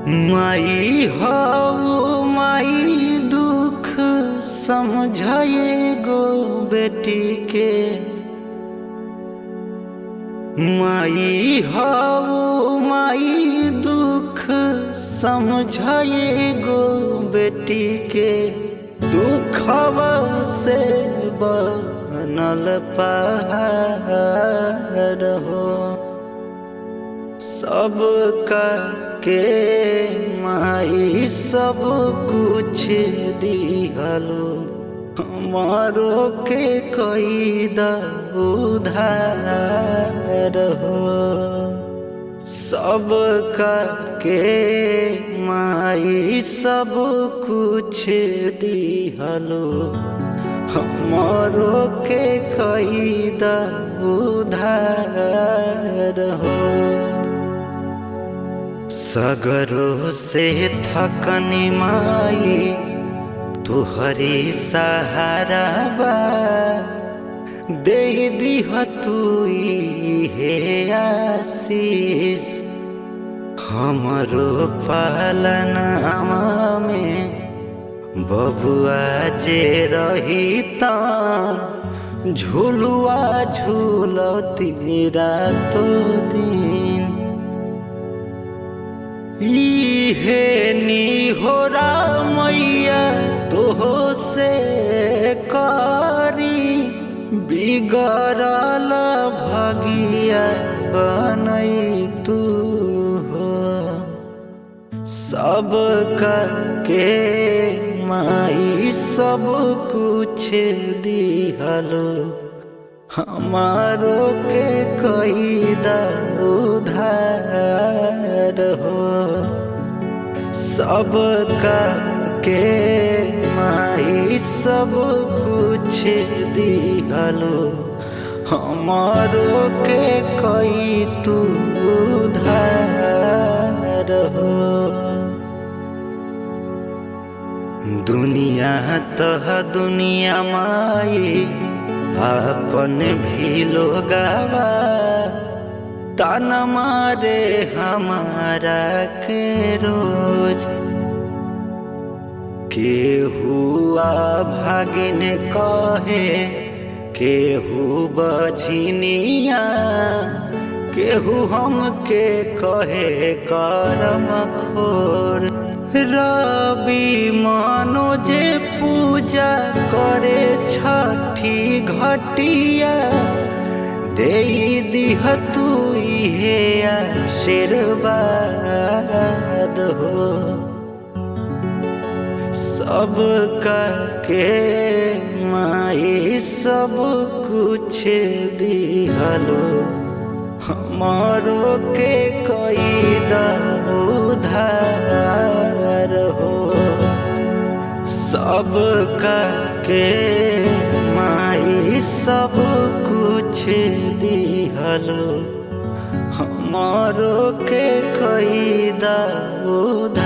माई हो माई दुख समझाए गो बेटी के। माई हो माई दुख समझाए गो बेटी के। दुखवा से बनल पहाड़ हो। सबका के माई सब कुछ दिहलो, हमारो के कई द उधार हो। सबका के माई सब कुछ दिहलो, हमारो के कई द उधार हो। सगरों से थकनी माई तुहरी सहारा बा, दे दिह तू हे आशीष। हमरो पालनावा में बबुआ जे रही झूलुआ झूलती रातो दिन। इहे निहोरा मैया तोहो से करी, बिगड़ल भगिया बनई तू हो। सबका के माई सब कुछ दिहलो, हमारो के कई द उधार हो। सबका के माई सब कुछ दिहलो, हमारो के कई तू उधार हो। दुनिया तह दुनिया माई अपन भी लोगावा, ताना मारे हमारा के रोज। केहू भागिन कहे केहू बझिनिया, केहू हमके कहे करम खोर। रवि मनोज पूजा करे छठी घटिया, दे दिह तू हे आशीर्वाद हो। सबका के माई सब कुछ दिहलो, हमारो के कई द उधार हो। सबका के माई सब कुछ दिहलो, हमारो के कई द उधार।